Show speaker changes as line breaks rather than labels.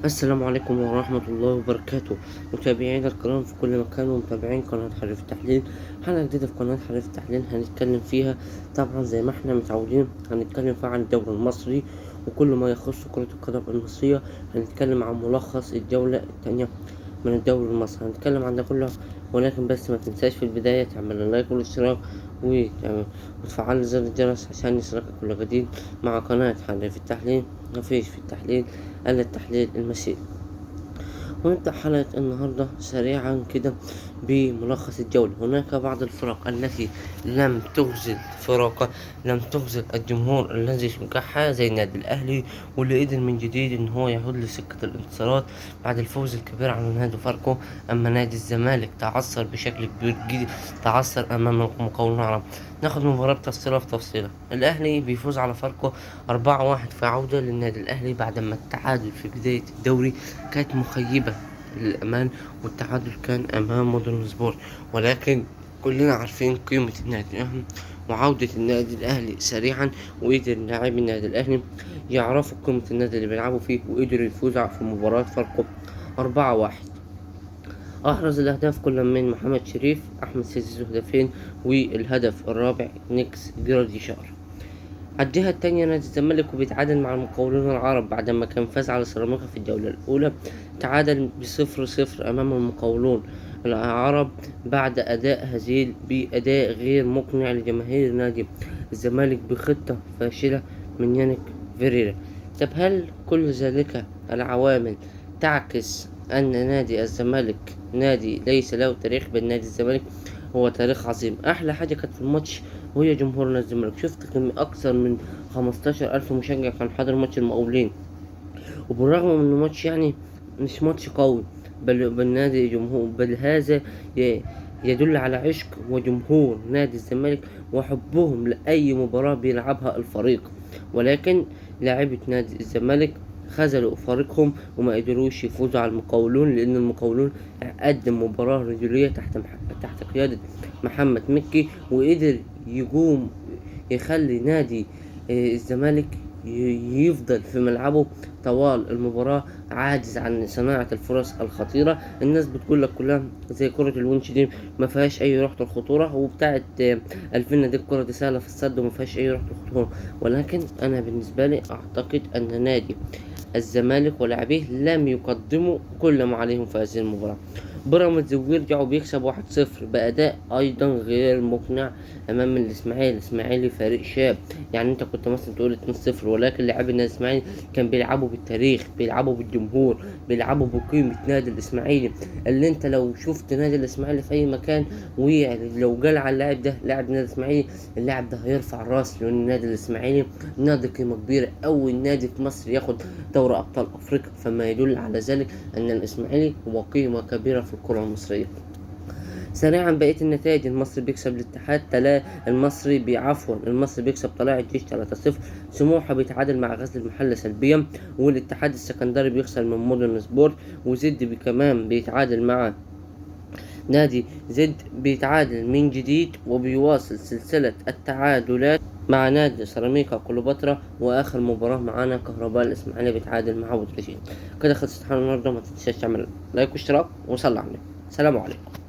السلام عليكم ورحمة الله وبركاته. متابعينا الكرام في كل مكان ومتابعين قناة حريف التحليل، حلقة جديدة في قناة حريف التحليل هنتكلم فيها طبعا زي ما احنا متعودين، هنتكلم فيها عن الدوري المصري وكل ما يخص كرة القدم المصرية. هنتكلم عن ملخص الجولة الثانية من الدوري المصري، هنتكلم عن ده كله، ولكن بس ما تنساش في البداية تعمل اللايك والاشتراك وتفعل زر الجرس عشان يصلك كل جديد مع قناة حريف التحليل. مفيش في التحليل إلا التحليل المسيري. ونبدأ حلقة النهاردة سريعا كده بملخص الجولة. هناك بعض الفرق التي لم تغزل فرق، لم تغزل الجمهور الذي شجعها، زي النادي الأهلي واللي قدر من جديد إن هو يعود لسكة الانتصارات بعد الفوز الكبير على نادي فاركو. أما نادي الزمالك تعثر بشكل كبير جدا، تعثر أمام المقاولون العرب. ناخد مباراة تفصيلة في تفصيلة. الأهلي بيفوز على فاركو 4-1 في عودة للنادي الأهلي بعد ما التعادل في بداية الدوري كانت مخيبة للأمان، والتعادل كان أمام مودرن سبورت، ولكن كلنا عارفين قيمة النادي الأهلي وعودة النادي الأهلي سريعا، وقدر لاعبي النادي الأهلي يعرفوا قيمة النادي اللي بيلعبوا فيه وقدروا يفوزوا في مباراة فاركو 4-1. أحرز الأهداف كل من محمد شريف، أحمد سيد هدفين، والهدف الرابع نيكس جراديشار. على الجهة التانية نادي الزمالك وبيتعادل مع المقاولون العرب بعد ما كان فاز على سيراميكا في الجولة الأولى، تعادل ب0-0 أمام المقاولون العرب بعد أداء هزيل بأداء غير مقنع لجماهير نادي الزمالك بخطة فاشلة من يانيك فيريرا. طب هل كل ذلك العوامل تعكس أن نادي الزمالك نادي ليس له تاريخ؟ بل نادي الزمالك هو تاريخ عظيم. أحلى حاجة كانت في الماتش وهي جمهور نادي الزمالك، شفت كم أكثر من 15,000 مشجع كان حاضر ماتش المقاولين، وبالرغم من إنه ماتش مش ماتش قوي، بل بالنادي جمهور، بل هذا يدل على عشق وجمهور نادي الزمالك وحبهم لأي مباراة بيلعبها الفريق. ولكن لاعبة نادي الزمالك خذلوا فريقهم وما قدروش يفوزوا على المقاولون، لأن المقاولون قدم مباراة رجولية تحت قيادة محمد مكي، وقدر يقوم يخلي نادي الزمالك يفضل في ملعبه طوال المباراة عاجز عن صناعة الفرص الخطيرة. الناس بتقول لك كلها زي كرة الونش دي ما فيهاش أي روح الخطورة، وبتاعت الفينا دي الكرة دي سهلة في الصد وما فيهاش أي روح الخطورة، ولكن أنا بالنسبة لي أعتقد أن نادي الزمالك ولاعبيه لم يقدموا كل ما عليهم في هذه المباراة. بيراميدز ويرجعوا بيكسب 1-0 بأداء أيضا غير مقنع أمام الإسماعيلي. الإسماعيلي فريق شاب، أنت كنت مثلا تقول 2-0، ولكن لاعبي النادي الإسماعيلي كان بيلعبوا بالتاريخ، بيلعبوا بالجمهور، بيلعبوا بقيمة نادي الإسماعيلي، اللي أنت لو شفت نادي الإسماعيلي في أي مكان ولو جال على اللاعب ده لاعب نادي الإسماعيلي، اللاعب ده هيرفع الراس، لأن النادي الإسماعيلي نادي قيمة كبيرة، أول نادي في مصر ياخد دوري أبطال أفريقيا، فما يدل على ذلك أن الإسماعيلي هو قيمة كبيرة في الكرة المصرية. سريعا بقية النتائج: المصري بيكسب الاتحاد تلا، المصري بيعفوا المصري بيكسب طلائع الجيش 3-0، سموحة بيتعادل مع غزل المحلة سلبيا، والاتحاد السكندري بيخسر من مودرن سبورت، وزد كمان بيتعادل مع نادي زد، بيتعادل من جديد وبيواصل سلسلة التعادلات مع نادي سيراميكا كليوباترا، واخر مباراة معانا كهرباء الاسماعيلي بيتعادل مع بتروجيت. كده خلصت حلقة النهارده، ما تنساش تعمل لايك واشتراك وصلي على النبي. سلام عليكم.